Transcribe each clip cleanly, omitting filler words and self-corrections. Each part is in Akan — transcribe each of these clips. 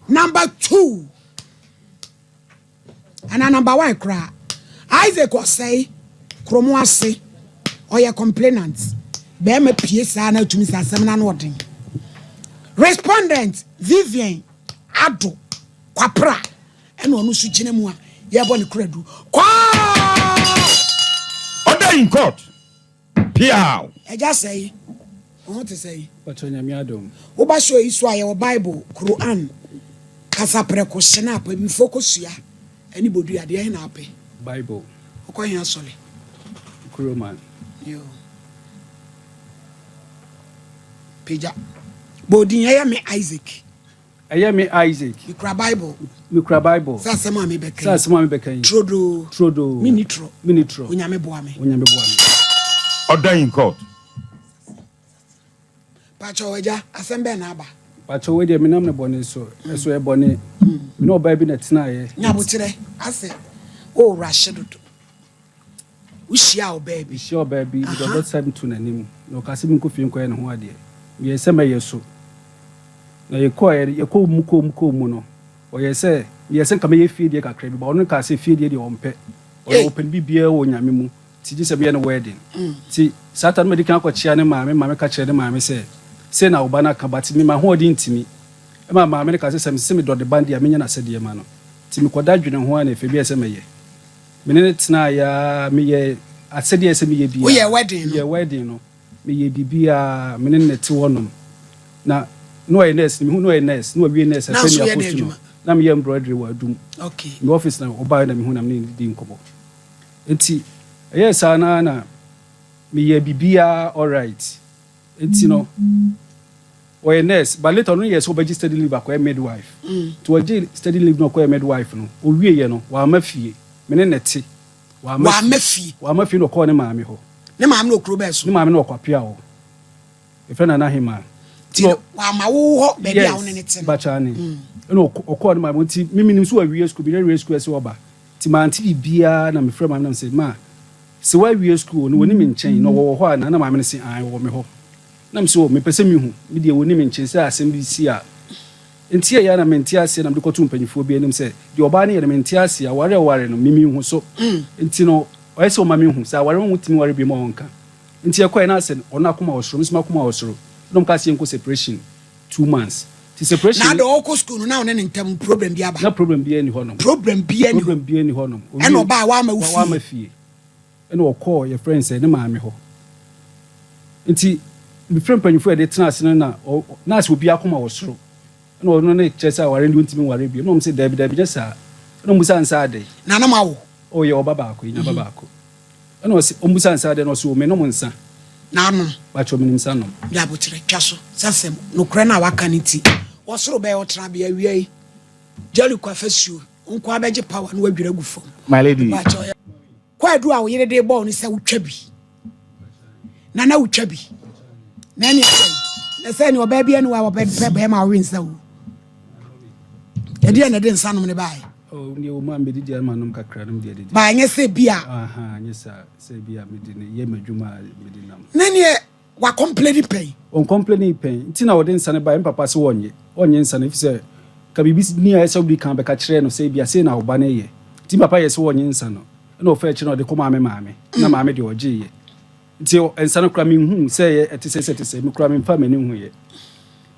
Number 2 anaa number 1 koraa, Isaac Osei, Kromoase, ɔyɛ complainant. Bɛrima pie saa na atumi sɛ asɛm no ano ɔden. Respondent Vivian Ado Kwapra ɛna ɔno nso gyina mu a yɛbɔ ne koradu. Kwaa! Order in court. Piaw. Ɛgya sɛe, wo ho te sɛe? Pacho, Nyame adom. Woba show yi so a, yɛwɔ Bible, Quran, kasaprɛko, hyena, abibifo kosua ɛne bodua. Deɛ ɛhe na apɛ? Bible. Wokɔ he asɔre? Kuroman. Yo. Pagya. Bɔ odin, ɛyɛ me Isaac. Ɛyɛ me Isaac. Mekura Bible. Mekura Bible. Sɛ asɛm a mebɛka Sɛ yi. asɛm a mebɛka yi. Turodoo. Turodoo. Menni torɔ. Menni torɔ. Onyame boa me. Onyame boa me. Order in court. Pakyɛ, agya, asɛm bɛn na aba? Pacho, wei deɛ menam ne bɔne so. Ɛso yɛ bɔne. Me ne ɔbaa bi na tenaeɛ. Nyaboterɛ asɛ wowura hye dodo. Wohyia ɔbaa bi. Mehyia ɔbaa bi, mede ɔdɔ sɛm to n'anim. Na ɔka sɛ menkɔ fie nkɔyɛ ne ho adeɛ. Meyɛ sɛ mɛyɛ so. Na yɛkɔɛ, yɛkɔɔ mu kɔɔ mu kɔɔ mu no, ɔyɛ sɛ meyɛ sɛ nka mɛyɛ fie deɛ kakra bi ba, ɔno kaa sɛ fie deɛ deɛ ɔmpɛ. Ɔno Hey. ɔpɛ no biribiara wɔ Nyame mu. Nti gye sɛ meyɛ no wedding. Nti saa ta no mede kan akɔkyea ne maame, maame ka kyerɛ ne maame sɛ sei na wo ba no aka, but me mahoɔden ntimi. Ɛma maame no ka sɛ sɛ mesɛ medɔ de ba deɛ a, menyɛ n'asɛdeɛ ma no. Nti mekɔda dwene ho a na ɛfɛ bi a ɛsɛ mɛyɛ. Me ne no tenaeɛ a, meyɛ asɛdeɛ a ɛsɛ meyɛ biara. Woyɛ wedding no? Meyɛ wedding no. Meyɛ biribiara, me ne no na ɛte hɔnom. Na ɔyɛ nurse, mehu na ɔyɛ nurse, na wawie nurse Na afei nso ne yɛ dɛn apost no. adwuma? Na meyɛ embroidery wɔ Adum. Me office na ɔbaeɛ na mehu na me ne no di nkɔmmɔ. Nti ɛyɛɛ saa na na meyɛ biribiara alright. Nti no ɔyɛ nurse, but later ɔno yɛ sɛ ɔbɛgye study leave akɔyɛ midwife. Nti ɔgye study leave na ɔkɔyɛ midwife no, owieɛ no wamma fie. Me ne ne te. Wamma fie. Wamma fie na ɔkɔɔ ne maame hɔ. Ne maame na okuro bɛɛ so? Ne maame na ɔkɔapia hɔ. Yɛfrɛ no Nana Hemaa. Nti wama wo hɔ baabi a wo ne ne te no? Yes, ne. Ɛna ɔkɔɔ ne maame, nti me menim so wawie school, meyɛ wie school ɛsɛ ɔba. Nti mante biribiara na mefrɛ maame na mesɛ, "Ma, sɛ wawie school no, wɔni me nkyɛn na ɔwɔ hɔ a?" Na maame no sɛ, "Ae, wɔwɔ me hɔ." Na mesɛ, "O, mepɛ sɛ mehu, me deɛ wɔni me nkyɛn sɛ asɛm bi si a." Nti ɛyɛ na mente aseɛ na mede kɔto mpanyinfoɔ bi anim sɛ deɛ ɔbaa no yɛ no mente aseɛ, aware a ɔware no mimi hu so. Nti no ɔyɛ sɛ ɔma mehu sɛ aware ho tumi ware bi ma ɔnka. Nti ɛkɔɛ na asɛ ɔno akoma wɔ soro, me nso makoma wɔ soro. Na ɔmo ka sɛ yɛnkɔ separation 2 months. Nti separation Na de ɔkɔ school no, na ɔne ne ntam problem bi aba? Na problem biara ni hɔnom. Problem biara ni hɔ? Problem biara ni hɔnom. Ɛna ɔbaa wama wo fie? Wama fie. Ɛna ɔkɔɔ yɛfrɛ no sɛ ne maame hɔ. Nti mefrɛ mpanyinfoɔ a yɛde tena ase no na na asɛ obi akoma wɔ soro. Ɛna ɔno ne kyerɛ sɛ aware no ntumi nware bio. Na ɔmo sɛ daabi daabi, nyɛ saa. Ɛna ɔmo bisa nsa ade. Na nam awo? Ɔyɛ ɔba baako, yɛnya ba baako. Ɛna ɔsɛ ɔmo bisa nsa ade na ɔsɛ ɔmo nom nsa. Na anom? Bakyɛ, ɔmo nim nsa nom. De abokyerɛ twa so sɛ sɛm nokorɛ no a waka no nti wɔsoro bɛyɛ ɔtena bea awia yi Jericho afasuo nko abɛgye power na wadwira agu fam. My lady. Bakyɛ, kwaadu a wo yere de bɔɔ no sɛ wotwa bi na wotwa bi na ɛne asɛ na sɛ ne ɔbaa bi ani wa wɔpɛ bɛrima a wɔwe nsa o, ɛdeɛ na ɛde nsa nom ne baeɛ? Oh, deɛ ɔmo a mede di ama nom kakra nom deɛ didi. Baa nyɛ sɛ bi a Aha, nyɛ saa sɛ bi a mede ne yɛ m'adwuma a mede nam. Na neɛ wacomplain pɛn? Ɔncomplain pɛn, nti na ɔde nsa no baeɛ. Mpapa sɛ wɔnyɛ nsa no ɛfiri sɛ ka biribi ni a ɛsɛ wodi kan bɛka kyerɛ no sɛ bi a sei na ɔba no yɛ. Nti papa yɛ sɛ wɔnyɛ nsa no, ɛna ɔfa akyi no ɔde kɔ maame maame na maame deɛ ɔgyeeɛ. Nti nsa no kora menhu sɛ ɛyɛ ɛte sɛ ɛte sɛ mekora memfa m'ani hu yɛ.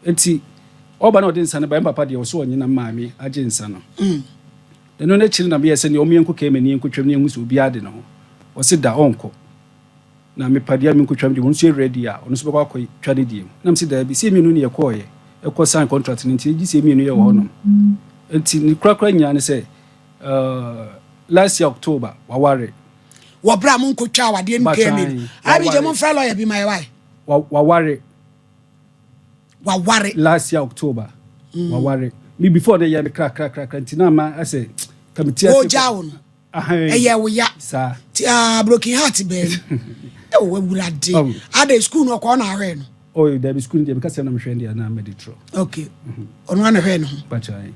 Nti ɔba na ɔde nsa no baeɛ, papa deɛ ɔsɛ ɔnye na maame agye nsa no. Ɛno n'akyiri na meyɛ sɛ nea ɔmo yɛnkɔ kɛɛ m'ani yɛnkɔtwam ne yɛnhu sɛ obiara de ne ho. Ɔse da ɔnkɔ na mepadeɛ a menkɔtwam deɛ, ɔno nso yɛ ready a ɔno nso bɛkɔ akɔtwa ne deɛ mu. Na mese daabi, sɛ mmienu ne yɛkɔɔyɛ ɛkɔ sign contract no, nti gye sɛ mmienu yɛ wɔ hɔnom. Nti ne korakora nyinaa ne sɛ last year October waware. Wɔ berɛ a monkɔtwa awadeɛ no Batran, kɛɛ mi abigye waware. Momfrɛ lawyer bi ma yɛ wae. Waware. Waware? Last year October waware. Me before de yɛ me kra kra kra kra, nti na ma asɛ kamiti ase. Ɔgya wo no? Ahan. Ɛyɛ wo ya? Saa. Ti ah, broken heart bɛn ɛwɔ awurade. Oh. Ade school no ɔkɔ na ahwɛ no? Oh dabi, school deɛ meka sɛ na mehwɛ deɛ na mɛde trɔ. Okay, ɔno ana hwɛ ne ho. Bakyan.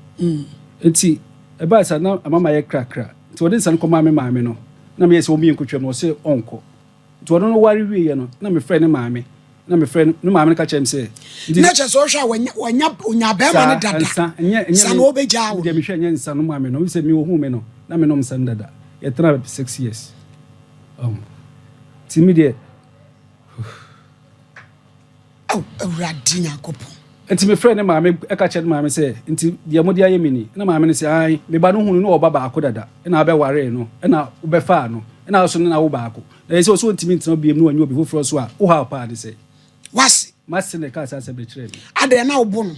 Nti ɛbaa sa na amama yɛ krakra, nti ɔde nsa no kɔmaa me maame no na meyɛ sɛ ɔmo yɛ nkotwam no, ɔsɛ ɔnkɔ. Nti ɔno no ware wieɛ no na mefrɛ ne maame. Na mefrɛ no, ne maame no ka kyerɛ me sɛ, nti. Na kyerɛ sɛ ɔhwɛ a wanya wanya onya bɛrima no Saa, dada. nsa, ɛnyɛ, ɛnyɛ Sa me, na ɔbɛgyaa wo me deɛ no. mehwɛ ɛnyɛ nsa no maa me nom, efisɛ me ohuu me no, na menom nsa no dada. Yɛtenaa 6 years. Ɔho. Nti me deɛ. Ao, Awurade Nyankopɔn. Nti mefrɛɛ ne maame ka kyerɛɛ ne maame sɛ, Nti deɛ mode ayɛ me ni? Ɛna maame no se, Aane, me ba no hunu no wɔ ɔba baako dada, ɛna wobɛwaree no, ɛna wobɛfaa no, ɛna wo nso ne no awo baako. Na ɛyɛ sɛ ɔse ɔntumi ntena bio na wanya obi foforɔ nso a, wo haw paa ne sɛn? W'ase. M'ase na ɛkaa saa asɛm no kyerɛɛ me. Adɛn, na wobo no?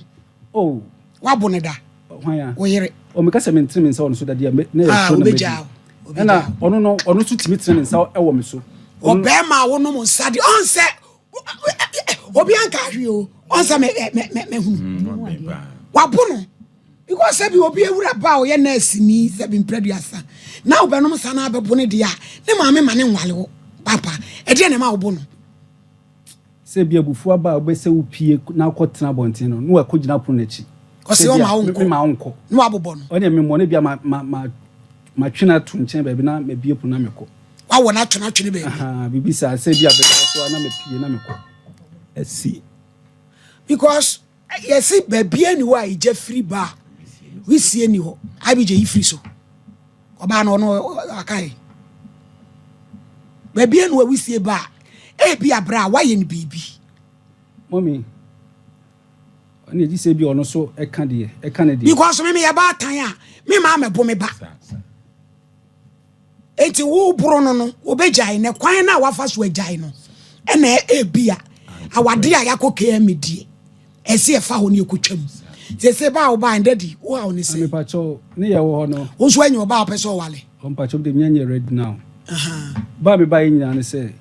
Oh. Woabo no da? Hwan a? Wo yere. Oh, meka sɛ mentene me nsa wɔ ne so da deɛ, me, na ɛyɛ Ah, turo na madi. obɛgyaa wo. Ɛna Obɛgyaa wo. ɔno no, ɔno nso tumi tene ne nsa wɔ me so. Ɔno. Ɔbɛrima a wonom nsa deɛ, ɔnsɛ obi anka ahwe o, ɔnsɛ me me me mehunu. Wabo no. Because sɛbi obi awura ba a ɔyɛ nurse ni sɛbi mprɛduasa na wobɛnom nsa na abɛbo no deɛ a, ne maame ma ne nwale wo papa. Ɛdeɛ na ɛma wobo no? Sɛ ebia abufuo aba a wobɛsɛ wopue na wokɔtena abɔnten no, na wakɔgyina pono no akyi. Ɔse Sɛ ebia ɔma wo nkɔ. mema wo nkɔ. Na wabobɔ no. Ɔne memmɔ no ebia ma ma ma matwe no ato nkyɛn baabi na mabue pono na mekɔ. Wawɔ no ato no atwene baabi. Ahaa, biribi saa. Sɛ ebia bɛda so a na mapue na mekɔ. Asi. Because yɛse baabia ni hɔ a egya firi ba a wisie ni hɔ. IBJ yi firi so. Ɔbaa no ɔno aka yɛ. Baabia ni hɔ a wisie ba a ebi abere a wayɛ no biribi. Mɔmi, ɔne egye sɛ ebi ɔno so ɛka deɛ, ɛka ne deɛ. Because me meyɛ baatan a me maa mɛbo me ba. Enti wo boro no no, obegyae na kwan no a wafa so agyae no ɛna ebia awade a yakɔ KM die ɛsɛ ɛfa hɔ ne ɛkɔtwa mu. Sese ba a woba dadi wo haw ne sɛ. Mepakyɛw ne yɛ wɔ hɔ no. Wo nso anya ɔba a wopɛ sɛ ɔwale. Ɔmpakyɛw de menya nyɛ ready now. Ba a mebaeɛ nyinaa ne sɛ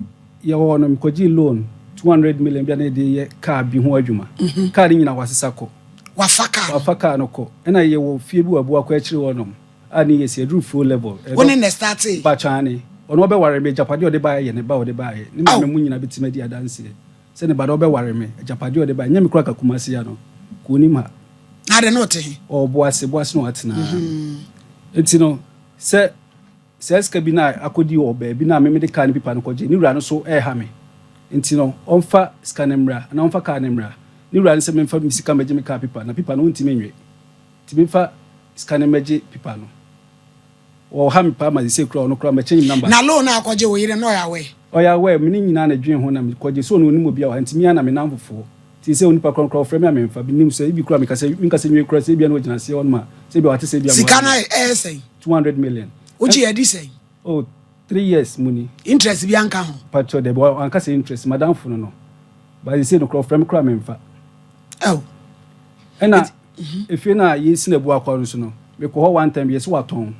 yɛ wɔ hɔ no mekɔgyee loan 200 million bi a na yɛde yɛ car bi ho adwuma. Car no nyinaa wasesa kɔ. Wafa car no. Wafa car no kɔ. Ɛna yɛwɔ fie bi wɔ Abuakɔ akyire hɔ nom. A ne yɛ si aduru full level. Wo ne na startee? Mpakyɛ aane. Ɔno ɔbɛware me, agyapadeɛ a ɔde baeɛ yɛ ne ba a ɔde baeɛ. Ne maame mo nyinaa bɛtumi adi adanseɛ sɛ ne ba no ɔbɛware me, agyapadeɛ a ɔde baeɛ. Nyɛ me koraa ka Kumasi ha no, ka ɔnim ha. Na adɛn na ɔte he? Ɔwɔ Boase, Boase na watena. Nti no, sɛ saa sika bi no a akɔdi wɔ baabi no a me mede kaa no pipa no kɔgye, ne wura no nso ɛreha me. Nti no, ɔmfa sika no mmra anaa ɔmfa kaa no mmra. Ne wura no sɛ memfa me sika mmɛgye me kaa pipa, na pipa no ɔntumi nwe. Nti memfa sika no mmɛgye pipa no. Ɔha me paa ma sesei koraa ɔno koraa mɛkyɛnge me number. Na loan a akɔgye wo yere no ɔyɛ aware? Ɔyɛ aware, me ne nyinaa na ɛdwen ho na mekɔgye, so ɔno ɔnim obi a ɔha nti me ara na me namfofoɔ. Nti sɛ onipa korɔ no koraa ɔfrɛ me a memfa, menim sɛ ebi koraa meka sɛ menka sɛ nwie koraa sɛ ebia na ɔgyina aseɛ hɔ nom a sɛ ebia wate sɛ ebia Sika no ɛyɛ sɛn? 200 million. Wogye adi sɛn? Oh, 3 years mu ni. Interest bi anka ho? Patrɔ dabi, wanka sɛ interest, madamfo no no. But sesei no koraa ɔfrɛ me koraa memfa. Oh. Ɛna efie no a yɛsi no Abuakwa no so no, mekɔ hɔ one time bi, yɛse watɔn.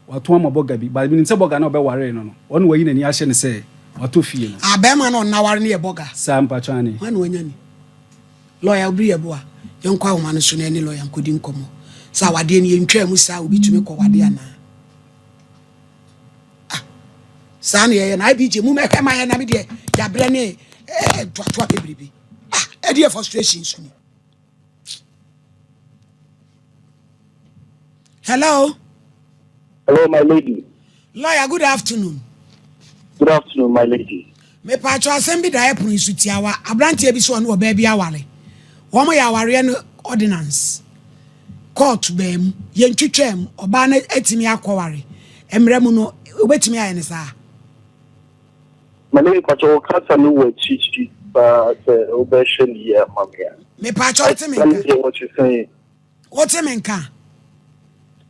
Watɔn ama bɔga bi. But menim sɛ bɔga no a ɔbɛwaree no no, ɔno na wayi n'ani ahyɛ no sɛ watɔ fie no. Ah, bɛrima no a ɔno aware no yɛ bɔga? Saa, mpakyɛ aane. Hwan na wanya ni? Lɔya Obiri Yeboah, yɛnkɔ ahoma no so na yɛne lɔya nkɔdi nkɔmmɔ. Sɛ awadeɛ no yɛntwaa mu saa a, obi tumi kɔwade anaa? Ah, saa na yɛyɛ no. IBJ, mu mɛhwɛ ma yɛ na me deɛ yɛabrɛ ne eh, toatoa bebrebe. Ah, ɛdeɛ frustration so ni. Hello. Hello, my lady. Lawyer, good afternoon. Good afternoon, my lady. Mepatwa asɛm bi da ɛpono yi so tiawa. Aberanteɛ bi so ɔne ɔbaa bi aware. Wɔn yɛ awareɛ no ordinance. Court baa mu. Yɛntwitwaa mu. Ɔbaa no atumi akɔware. Mmerɛ mu no, wobɛtumi ayɛ no saa? My lady, pakyɛ wo kasa no wɔ akyirikyiri paa sɛ wobɛhwɛ no yie ama me a. Mepatwa wote me nka? Wɔte sɛn? Wote me nka?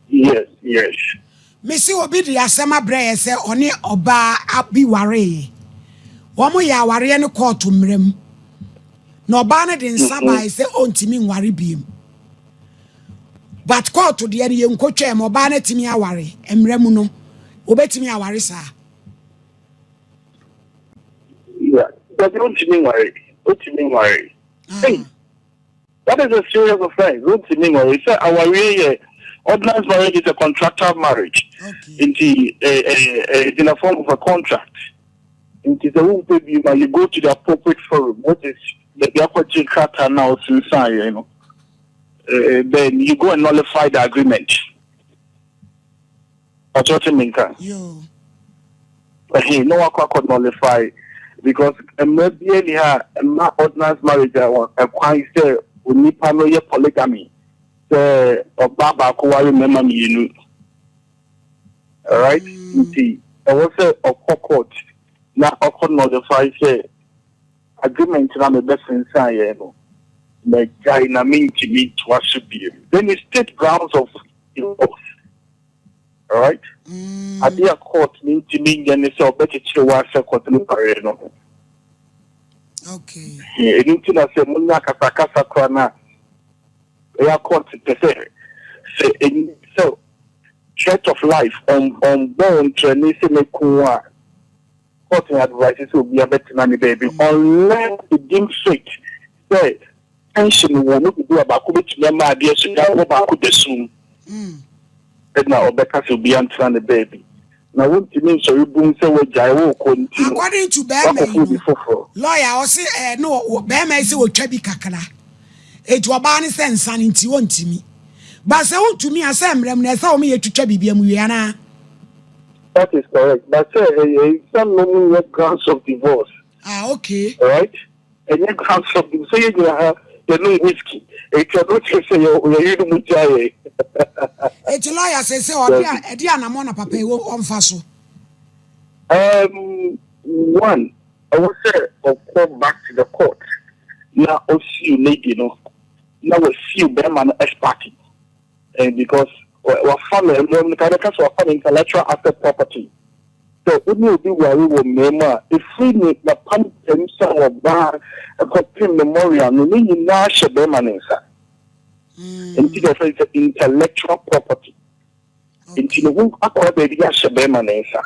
Yes. Mese obi de asɛm abrɛ yɛ sɛ ɔne ɔbaa bi wareeɛ. Wɔn yɛ awareɛ no kɔɔto mmerɛ mu. Na ɔbaa no de nsa baeɛ sɛ ɔntumi nware biem. But kɔɔto deɛ no yɛnkɔtwaa mu, ɔbaa no atumi aware mmerɛ mu no, wɔbɛtumi aware saa? Yeah, dabi ontumi nware, ontumi nware. Hey, that is a serious offense. Ontumi nware. Sɛ awareɛ yɛ ordinance marriage is a contractual marriage. Nti eh, eh, eh, it's in a form of a contract. Nti sɛ wompɛ bi ma you go to the appropriate forum, which is baabi akɔgye krataa na ɔsensan yɛn no. Eh, then you go and nullify the agreement. Ɔkyerɛ te me nka. Yo. Ɛhe na wakɔ akɔ nullify. Because mmara biara nni ha a ɛma ordinance marriage a ɛkwan sɛ onipa no yɛ polygamy, sɛ ɔbaa baako ware mmarima mmienu. Alright? Nti ɛwɔ sɛ ɔkɔ court na ɔkɔ notify sɛ agreement no a mebɛsensan yɛ no, magyae na mentumi ntoa so bio. Then you state grounds of divorce. Alright? Ade a court no ntumi nyɛ ne sɛ ɔbɛkyekyere wo ahyɛ court no pareɛ no ho. Okay. Ɛno nti na sɛ monya akasakasa koraa no a, ɛyɛ a court pɛ sɛ sɛ ɛni sɛ threat of life ɔmbɔ wo ntrɛne sɛ mɛku wo a, court no advice sɛ obiara bɛtena ne baabi unless it deems fit sɛ tension wɔ mu dodo a baako bɛtumi ama adeɛ so da wɔ baako da sum ɛna ɔbɛka sɛ obiara ntena ne baabi na wontumi nsɔre bum sɛ woagyae worekɔ nti no According to bɛrima yi woakɔfa obi no, foforɔ. lawyer ɔse ɛɛ no bɛrima yi sɛ wɔtwa bi kakra eti ɔbaa ne sɛ nsa no nti wɔntumi ba sɛ wontumi a sɛ mmerɛ mu na ɛsɛ wɔn yɛ twitwa biribi mu wie anaa. That is correct. But sɛ ɛyɛ nsa nom nyɛ grounds of divorce. Ah, okay. Right? Ɛnyɛ grounds of divorce. Sɛ yɛn nyinaa ha yɛnom whiskey. Eti ɔno kyerɛ sɛ yɛ yɛ yerenom gya yɛn. Eti lawyer sɛ sɛ ɔde a ɛde anamɔ na papa yi ɔmfa so. One, ɛwɔ sɛ ɔkɔ back to the court na ɔsue lady no na wasue bɛrima no ex party. And because wafa no mmerɛ mu no ka bɛka sɛ wafa no intellectual asset property. Sɛ wo ne obi ware wɔ mmerɛ mu a, ɛfiri ne n'apampam sɛ ɔbaa ɛkɔpem memorial no, ne nyinaa hyɛ bɛrima no nsa. Nti na wɔfrɛ no sɛ intellectual property. Nti ne ho akɔyɛ baabi ahyɛ bɛrima no nsa.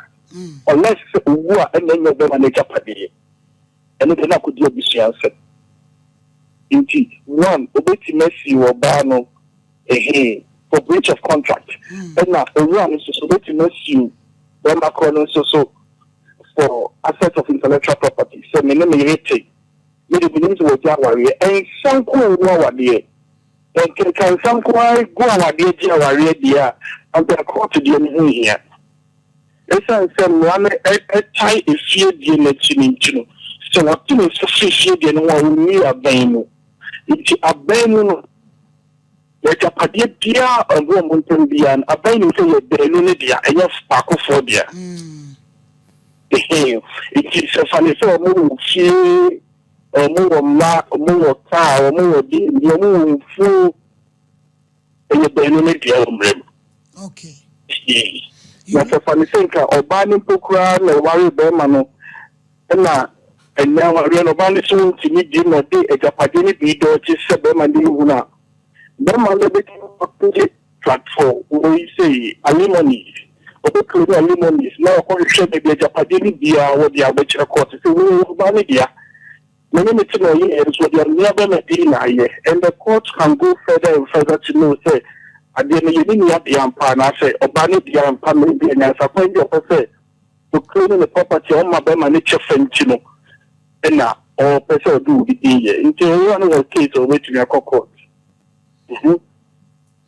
Unless sɛ owu a ɛna ɛnyɛ bɛrima no agyapadeɛ. Ɛno deɛ na akɔdi abusua nsɛm. Nti one, obetumi asi ɔbaa no ehe for breach of contract. Ɛna owura no nso so obetumi asi bɛrima korɔ no nso so for asset of intellectual property. Sɛ me ne me yere te, me de menim sɛ wɔgya awareɛ, ɛnsa nko ngu awadeɛ. Nkenka nsa nko ara gu awadeɛ gye awareɛ deɛ a, anka court deɛ no ho nhia. Ɛsiane sɛ mmara no ɛtae efie die n'akyi no nti no, sɛ wɔte ne nsa firi fie deɛ no ho a, wɔnni abɛn mu. Nti abɛn mu no, agyapadeɛ biara a ɛwɔ wɔn ntam biara no, abɛn nim sɛ yɛ baanu no dea, ɛnyɛ baakofoɔ dea. Nti sɛ fa ne sɛ wɔn wɔ fie, wɔn wɔ mma, wɔn wɔ kaa, wɔn wɔ de, wɔn wɔ mfuo, ɛyɛ baanu no dea wɔ mmerɛ mu. Na sɛ fa ne sɛ nka ɔbaa no mpo koraa na ɔware bɛrima no, ɛna ɛnɛ awareɛ no ɔbaa no so ntumi di na ɔde agyapadeɛ no bi dɔɔkye sɛ bɛrima no ehu no a, bɛrima no bɛtumi akɔgye platform wei sɛ alimonies, ɔbɛkuro ne alimonies na ɔkɔhwehwɛ baabi agyapadeɛ no biara wɔde abɛkyerɛ court sɛ wei ɔbaa no dea, me ne ne te na ɔyɛ nso ɔde anua bɛrima bi na ayɛ, and the court can go further and further to know sɛ adeɛ no yɛ ne nua dea mpa anaasɛ ɔbaa no dea mpa na ebi anyansakwan bi a ɔpɛ sɛ okuro ne ne property a ɔma bɛrima ne kyɛ fɛ nti no ɛna ɔpɛ sɛ ɔde obi din yɛ. Nti owura no wɔ case a ɔbɛtumi akɔ court,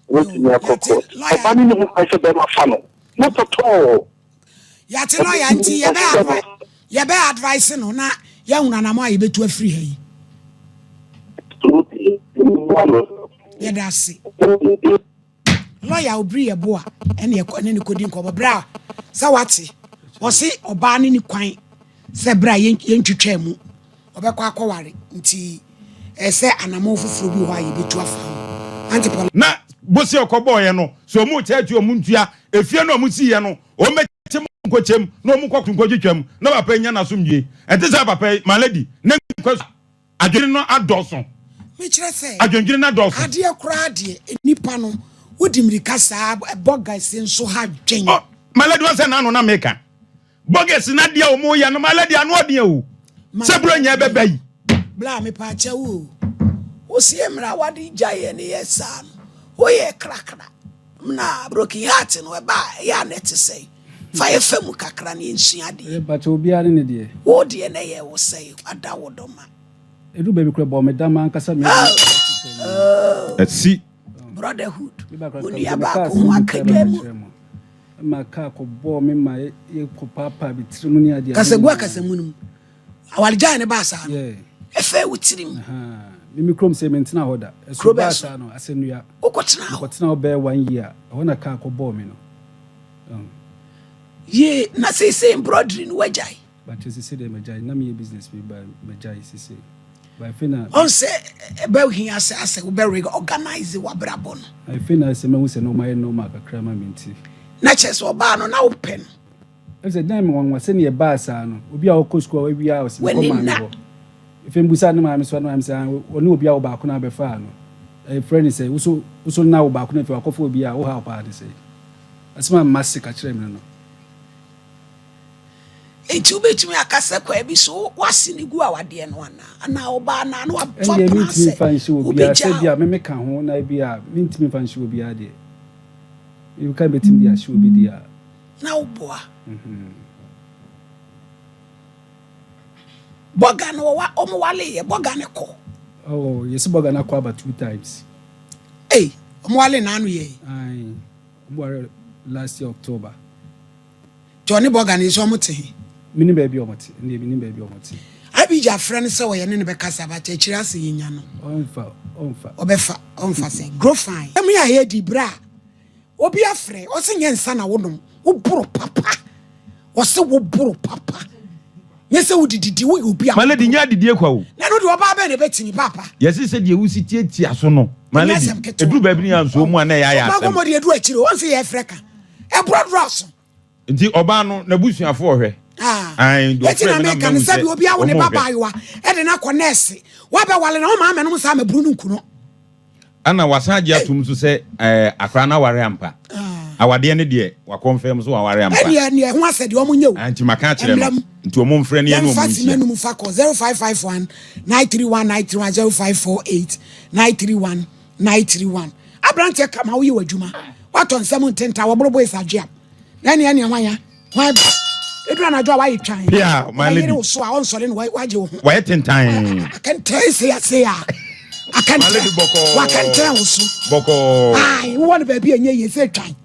ɔbɛtumi akɔ court. Ɔbaa no ne ho kwan sɛ bɛrima fa no not at all. Yàtí lawyer, nti yɛbɛ advice no na yɛhunu anamɔ a yɛbɛtu afiri ha yi. Yɛda ase, lawyer Obiri yɛ bo a ɛne ɛkɔ ɛne ne kɔdi nkɔmɔ berɛ a sɛ wate ɔse ɔbaa ne ne kwan sɛ berɛ a yɛntwitwa mu ɔbɛkɔ akɔware, nti ɛsɛ anamɔ foforɔ bi wɔ hɔ a yɛbɛtu afa ho. Auntie Paul. Na bosi ɔkɔbɔɔyɛ no so ɔmo kyɛ akyi ɔmo ntua efie no ɔmo siiɛ no, ɔmo bɛkyɛ mu nkɔkyɛm na ɔmo kɔ nkɔtwitwam na papa yi nya n'asomdwie. Ɛte sɛ papa yi, my lady, ne nkɔ adwene no adɔso. Mekyerɛ sɛ adwendwene no adɔso. Adeɛ koraa deɛ, nipa no wodi mmirika saa ɛbɔ gase nso ha dwen. Ɔ my lady, wɔn sɛ n'ano na meka bɔgɛsi na deɛ ɔmo yɛ no, my lady, ano ɔdeɛ o sɛ buro nyɛ bɛbɛ yi. Bla mepa akyɛ wo o, wosie mmerɛ a wade gya yɛ ne yɛ saa no, woyɛ krakra na broken heart no ɛba a ɛyɛ a na ɛte sɛn? Fa yɛ fa mu kakra ne yɛnsua adeɛ. Bakyɛ obiara ne ne deɛ. Wo deɛ na ɛyɛ wo sɛe ada wo dɔ ma. Ɛduru baabi koraa bɔ me dam ankasa me. Ɛsi. Brotherhood, wo nua baako ho akadwa mu. Ma kaa kɔbɔɔ me ma yɛkɔ paapaa bi tiri mu ne adeɛ. Kasagu akasamu no mu. Awaregyaeɛ no baa saa no, ɛfɛɛ wo tirim. Me me kurom sɛ mentena hɔ da. Kuro Ɛso bɛɛ baa so? saa no, Asɛnnua. Wokɔtenaa hɔ? Mekɔtenaa hɔ bɛyɛ one year. Ɛhɔ na kaa kɔbɔɔ me no. Yee, na seesei embroidery no woagyae? But sese deɛ magyae. Na meyɛ business bi but magyae sese. But afei na. Ɔn sɛ ɛbɛhia sɛ asɛ wobɛ reorganise w'abrabɔ no. Afei na sɛ mahu sɛ nnoɔma ayɛ normal kakra ma me nti. Na kyerɛ sɛ ɔbaa no na wopɛ no. Efisɛ na ɛyɛ me nwanwa sɛnea ɛbaa saa no. Obi a ɔkɔ sukuu a wawie a ɔse mekɔ W'ani maame nna. hɔ. Afei mebisaa ne maame so a ne maame se aane ɔne obi a wo baako no abɛfaa no. Ɛfrɛ no sɛ wo so wo so nna wo baako no afei wakɔfa obi a wo haw paa ne sɛn? Asɛm a m'ase ka kyerɛɛ me no no. Enti wobɛtumi aka sɛ kwan bi so woase no gu awadeɛ no anaa? Anaa ɔbaa no a na wafa Ɛndeɛ plan mentumi sɛ mfa nhyɛ obiara sɛ wobɛgyaa ebia wo? me meka ho na ebia mentumi mfa nhyɛ obiara deɛ. Meka mɛtumi de ahyɛ obi deɛ a. Na woboa. Bɔga no wɔwa wɔn wale yɛ bɔga no kɔ. Oh yɛsi bɔga no akɔ aba two times. Ei wɔn wale n'ano yɛ yi. Ayi wɔn ware last year October. Nti ɔne bɔga no nso wɔn te he? Menim baabi a wɔn te ɛndeɛ menim baabi a wɔn te. Abijah frɛ no sɛ ɔyɛ ne no bɛkasa but akyire ase yɛnya no. Ɔnfa ɔnfa. Ɔbɛfa ɔnfa sɛn grow fine. Asɛm yi a yɛredi berɛ a obi afrɛ ɔse nyɛ nsa na wonom woboro papa ɔse woboro papa nyɛ sɛ wodididi woyɛ obi a My lady, woboro nyɛ adidie kwa o. na ɛno deɛ ɔbaa bɛn na ɛbɛtumi paapa. Yɛse sɛdeɛ wosi tiatia so no, my Ɛnyɛ lady, asɛm ketewa. ɛduru baabi no yɛ ansoɔ mu a na ɛyɛ ayɛ Ɔbaa asɛm. kɔmmɔ deɛ ɛduru akyire o, ɔnse yɛfrɛ ka ɛborɔ dɔɔso. Nti ɔbaa no n'abusuafo ɔhwɛ. Ah, Ae, deɛ eti ɔfrɛ na me na meka no mahu sɛ sɛ bi obi awo ne wɔn ba hwɛ. baayewa ɛde no akɔ nɛɛse wabɛwale na ɔma amɛnom saa amaburu no nku no. Ɛna wasan agye atom nso sɛ ɛɛ akwadaa no aware ampa. Awadeɛ no deɛ wakɔnfɛm so waware ampa. Ɛneɛ neɛ ɛho asɛ deɛ ɔmo nyɛ o. Ah, nti maka akyerɛ no Ɛmmra mu. nti ɔmo mfrɛ no yɛne Yɛmfa ɔmo sima nhyia. num fa kɔ 0551 931 931 0548 931 931. Aberanteɛ kama woyɛ w'adwuma. Watɔ nsɛm ntenta wɔboro boys adwea. Na ɛneɛ neɛ hwan ya? Hwan ba? Ɛduru anadwo a wayɛ twan. Pia, my lady. Ɔbɛyere wo so a ɔnsɔre no wagye wo ho. Wayɛ tentan. Akɛntɛn sei ase a. My lady Akɛntɛn. bɔkɔɔ. Wakɛntɛn wo so. Bɔkɔɔ. Ae, wowɔ no baabi a ɛnyɛ yie sɛ twan.